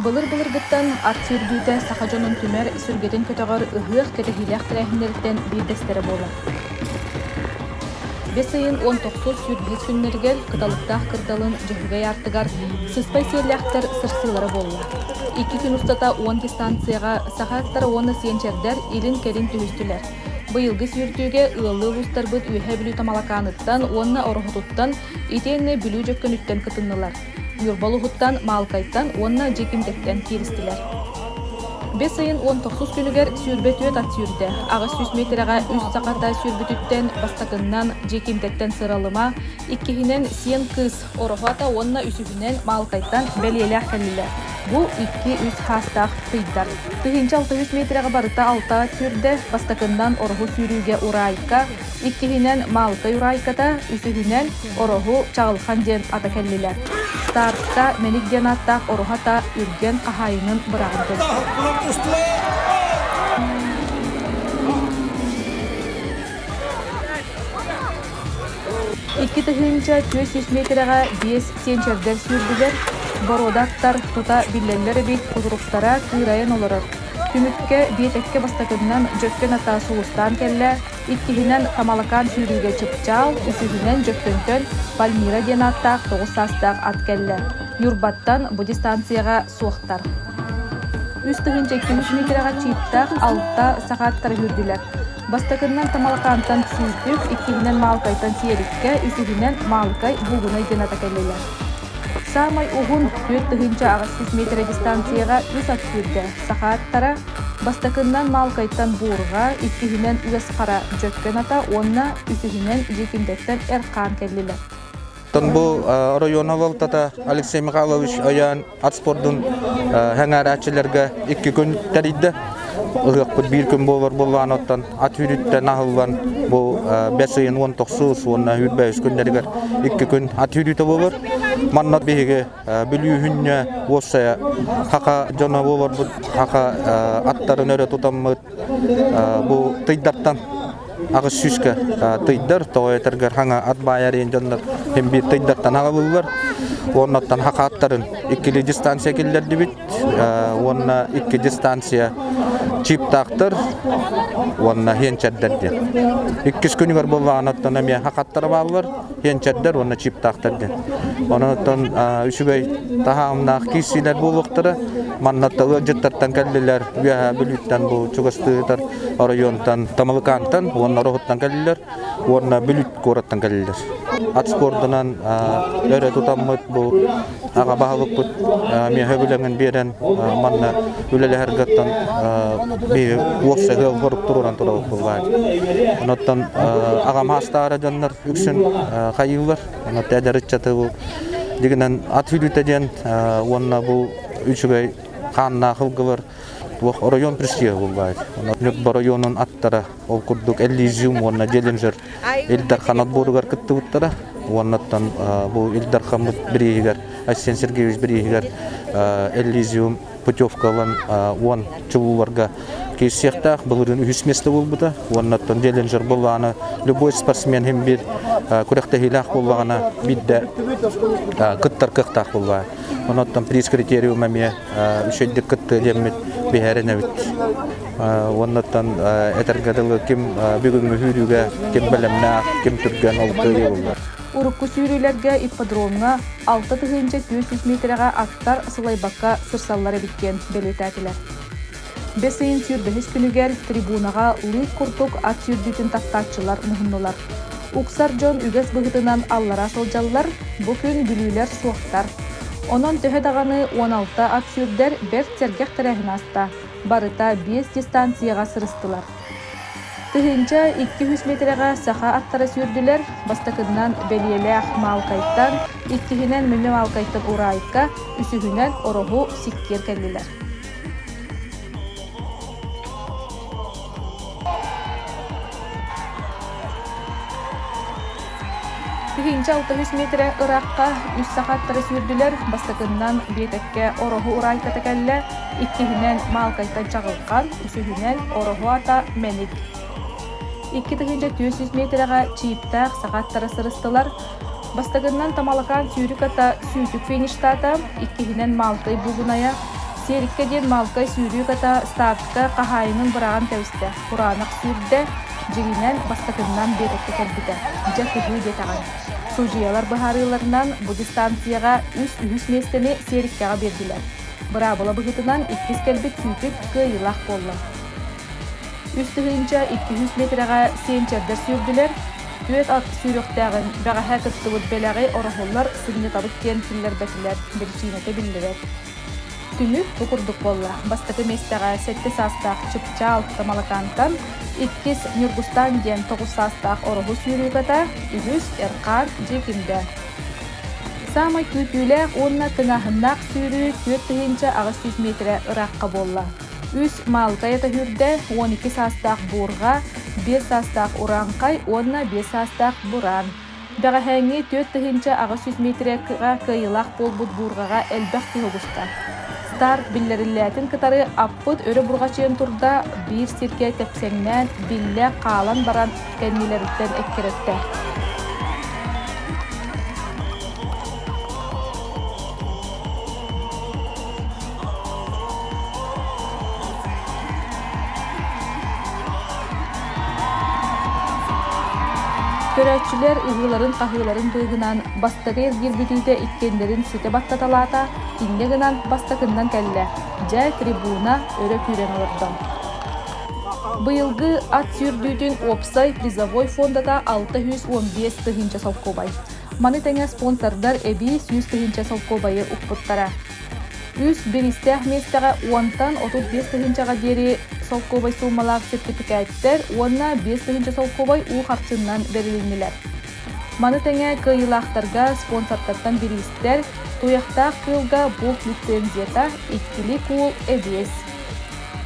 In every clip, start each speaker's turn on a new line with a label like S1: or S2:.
S1: Былыр-былыргыттан ат сүүрдүүтэ саха дьонун түмэр, сүргэтин көтөҕөр ыһыах кэтэһиилээх тэрээһиннэриттэн биирдэстэрэ буолар. Бэс ыйын 19 сүүрбэһис күннэригэр Кыталыктаах кырдалын Дьөһөгөй аартыгар сыспай сиэллээхтэр сырсыылара буолла. Икки күн устата 10 дистанцияҕа саха аттара уонна сиэнчэрдэр илин-кэлин түһүстүлэр. Быйылгы сүүрдүүгэ ыаллыы улуустарбыт Үөһээ Бүлүү Тамалакааныттан уонна Ороһутуттан итиэннэ Бүлүү Дьөккөнүттэн кытыннылар. Ньурба улууһуттан, Маалкайтан уонна Дьиикимдэттэн кииристилэр. Бэс ыйын 19 күнүгэр 24 ат сүүрдэ. 800 миэтэрэҕэ үс сахата сүүрбүтүттэн бастакыннан Дьиикимдэттэн Сыралыма, иккиһинэн Сиэн Кыыс Ороһу ата уонна үсүһүнэн Маалкайтан Бэлиэлээх кэллилэр. Бу икки-үс хаастаах тыйдар. 1600 миэтэрэҕэ барыта алта ат сүүрдэ, бастакыннан Ороһу сүүрүүгэ Ураайка, иккиһинэн Маалкай Ураайката, үсүһүнэн Ороһу Чаҕылхан диэн ата кэллилэр. Стартка Мэник диэн ааттаах ороһу ата Үргэн хаһаайынын быраҕан кэбистэ. 2400 миэтэрэҕэ биэс сиэнчэрдэр сүүрдүлэр, боруода аттар тута биллэллэр эбит, кутуруктара кыырайан олорор. Түмүккэ биэтэккэ бастакыннан Дьөккөн ата сулустаан кэллэ, Иккиһинэн Тамалакаан сүүрүүгэ Чыпчаал, үсүһүнэн Дьөккөнтөн Пальмира диэн ааттаах 9 саастаах ат кэллэ. Ньурбаттан бу дистанцияҕа суохтар. 3200 миэтэрэҕэ чииптаах алта саха аттара сүүрдүлэр. Бастакыннан Тамалакаантан Сүүтүк, иккиһинэн Маалкайтан Сиэриккэ, үсүһүнэн Маалкай Буугунай диэн ата кэллилэр. Саамай уһун 4800 миэтэрэ дистанцияҕа үс ат сүүрдэ. Саха аттара Бастакыннан Маалкайтан Буурҕа, иккиһинэн Үөс Хара Дьөккөн ата уонна үсүһүнэн Дьиикимдэттэн Эрхаан кэллилэр.
S2: Бу оройуон салалтата Алексей Михайлович өйөөн ат спордун сэҥээрээччилэргэ икки күн тэрийдэ. Ыһыахпыт биир күн буолар буоллаҕына оттон ат сүүрүүттэн аһыллан бу бэс ыйын 19 уонна 25 күннэригэр икки күн ат сүүрүүтэ буолар. Манна биһиги Бүлүүһүнньэ уопсайа хака дьоно буоларбыт хака аттарын өрө тутаммыт бу тыйдартан аҕыс сүүскэ тыйдар тоҕо этэргэр хаҥа ат баайар иэн дьоннор хин биир тыйдартан аҕалыллар уоннаттан хака аттарын иккили дистанция киллэрдибит уонна икки дистанция чиптаахтар уонна хиэнчэрдэр диэн иккис күнүгэр буоллаҕына эмиэ хакаттара бааллар Хиэнчэрдэр уонна чиптаахтар диэн. Онон үчүгэй таһаамнаах киирсиилэр буолуохтара. Манна ыалдьыттартан кэллилэр, Үөһээ Бүлүүттэн бу чугастыытар оройуонтан Тамалыкаантан уонна Ороһуттан кэллилэр уонна Бүлүүт куораттан кэллилэр. Ат спордунан өрө тутаммыт бу аҕа баһылыкпыт миэхэ бүлэҥин биэрэн манна үлэлэһэргэттэн биһи уопсай ыал хорук туруоран турабыт буллаат. Онуттан аҕам аастаара дьоннор үксүн хайыылар. Онуттан эдэр ыччаты бу дигинэн ат сүүрүүтэ диэн уонна бу үчүгэй хааннаах ылгылар туох оройуон престижа буллаат. Ньурба оройуонун аттара Ол курдук Эллизиум уонна Делинджер Ил Дархан отборугар кыттыбыттара. Уоннаттан бу Ил Дархаммыт бирииһигэр Айсен Сергеевич бирииһигэр Эллизиум путевка ылан уон чулууларга киирсиэхтээх. Былырыын үһүс место буолбута. Уоннаттан Делинджер буоллаҕына любой спортсмен иһин биир күрэхтэһиилээх буоллаҕына биирдэ кыттар кыахтаах буоллаҕа. Онуттан приз критериум эмиэ үчүгэйдик кыттыа диэммит биһэрин эбит. Уоннаттан этэргэ дылы ким бүгүҥҥү сүүрүүгэ ким бэлэмнээх, ким түргэн ол кыайыы буллар.
S1: Урукку сүүрүүлэргэ ипподромҥа 6400 миэтэрэҕэ аттар сылайбакка сырсаллар эбит диэн бэлиэтээтилэр. Бэс ыйын сүүрбэһис күнүгэр трибунаҕа лыык курдук ат сүүрдүүтүн таптааччылар муһуннулар. Уксар дьон үгэс быһыытынан аллара сылдьаллар, бу күн бүлүүлэр суохтар. Онон төһө даҕаны 16 ат сүүрдэр бэрт сэргэх тэрээһин ааста. Барыта биэс дистанцияҕа сырыстылар. 1200 миэтэрэҕэ саха аттара сүүрдүлэр. Бастакыннан бэлиэлээх Маалкайтан, иккиһинэн Мүнү Маалкайтан Урайка, үсүһүнэн Ороһу Сиккиэр кэллилэр. 1600 миэтэрэ ыраахха үс саха аттара сүүрдүлэр. Бастакыннан биэтэккэ Ороһу Урайката кэллэ, иккиһинэн Маалкайтан Чаҕылхан, үсүһүнэн Ороһу ата Мэник. 2400 миэтэрэҕэ чииптээх саха аттара сырыстылар. Бастакыннан Тамалакаан сүүрүк ата сүүтүк фиништаата, иккиһинэн Маалкай Бугунайа, Сиэриккэ диэн Маалкай сүүрүүк ата стартка хаһаайынын быраҕан кэбистэ, кураанах сүүрдэ, дьиҥинэн бастакыннан биэтэккэ кэлбитэ. Дьэ кыһыы диэтэҕиҥ. Судьуйалар быһаарыыларынан бу дистанцияҕа үс үһүс миэстэни Сиэриккэҕэ биэрдилэр. Быраабыла быһыытынан иккис кэлбит сүүтүк кыайыылаах буолла. 3200 миэтэрэҕэ сиэнчэрдэр сүүрдүлэр, түөрт ат сүүрүөхтээҕин бэҕэһээ кыттыбыт бэлэҕи ороһуллар сынньатабыт диэн киллэрбэтилэр, биричиинэтэ биллибэт. Түмүк бу курдук буолла. Бастакы миэстэҕэ сэттэ саастаах Чыпчаал Тамалакаантан, иккис Ньургустаан диэн 9 саастаах Ороһу сүүрүүката, үһүс Эрхаан Дьиикимдэ. Саамай күүтүүлээх уонна тыҥааһыннаах сүүрүү 4800 миэтэрэ ыраахха буолла. Үс Маалыкай атаһүүрдэ, 12 саастаах Буурҕа, 5 саастаах Урааҥхай уонна 5 саастаах Бураан. Бэҕэһээҥҥи 4800 миэтэрэҕэ кыайыылаах буолбут буурҕаҕа элбэх киһи оҕуста. Старт биллэриллээтин кытары аппыт өрө бурҕачыйан турда, биир сиргэ тэпсэҥнээн, биллэ хаалан баран кэннилэриттэн эккирэттэ. Көрөөччүлэр ыһыыларын-хаһыыларын быыһынан бастакы эргиир бүтүүтэ иккиэннэрин ситэ баттаталаата, инньэ гынан бастакыннан кэллэ. Дьэ, трибуна өрө күүрэн олордо. Быйылгы ат сүүрдүүтүн уопсай призовой фондата 615 тыһыынча солкуобай. Маны тэҥэ спонсордар эбии 100 тыһыынча солкуобайы укпуттара. Үс бириистээх миэстэҕэ уонтан 35 тыһыынчаҕа диэри солкуобай суумалаах сертификаттар уонна 5 тыһыынча солкуобай уу харчыннан бэрилиннилэр. Маны тэҥэ кыайыылаахтарга спонсортартан бириистэр, Туйахтаах кыылга булт лицензията, иккили куул эбиэс.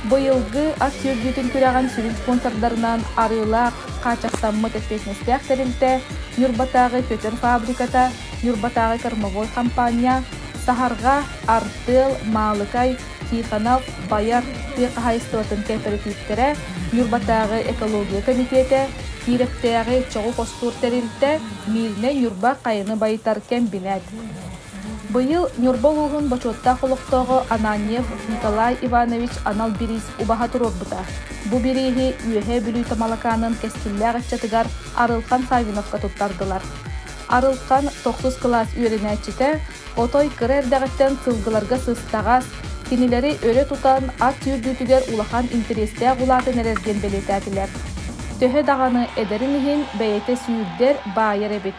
S1: Быйылгы ат сүүрдүүтүн күрэҕин сүрүн спонсордарынан Арыылаах хааччахтаммыт эппиэтинэстээх тэрилтэ, Ньурбатааҕы көтөр фабриката, Ньурбатааҕы кормовой хампаанньа, Саһарҕа, Артыал, Маалыкай, Тихонов, Байар тыа хаһаайыстыбатын кээпэрэтииптэрэ, Ньурбатааҕы экология кэмитиэтэ, Киирэптээҕи чоҕу хостуур тэрилтэ, Миирнэй Ньурба хайаны байытар кэмбинээт. Быйыл Ньурба улууһун бочуоттаах олохтооҕо Ананьев Николай Иванович анал бириис убаһа туруорбута. Бу бирииһи Үөһээ Бүлүү Тамалакаанын кэскиллээх ыччатыгар Арылхан Саввиновка туттардылар. Арылхан тохсус кылаас үөрэнээччитэ, отой кыра эрдэҕиттэн сылгыларга сыстаҕас, кинилэри өрө тутан ат сүүрдүүтүгэр улахан интэриэстээх улаатан эрэр диэн бэлиэтээтилэр. Төһө даҕаны эдэрин иһин бэйэтэ сүүрдэр, баайар эбит.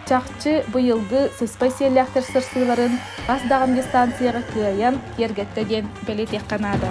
S1: Чахчы, быйылгы сыспай сиэллээхтэр сырсыыларын хас даҕаны дистанцияҕа кыайан киэргэттэ диэн бэлиэтиэххэ наада.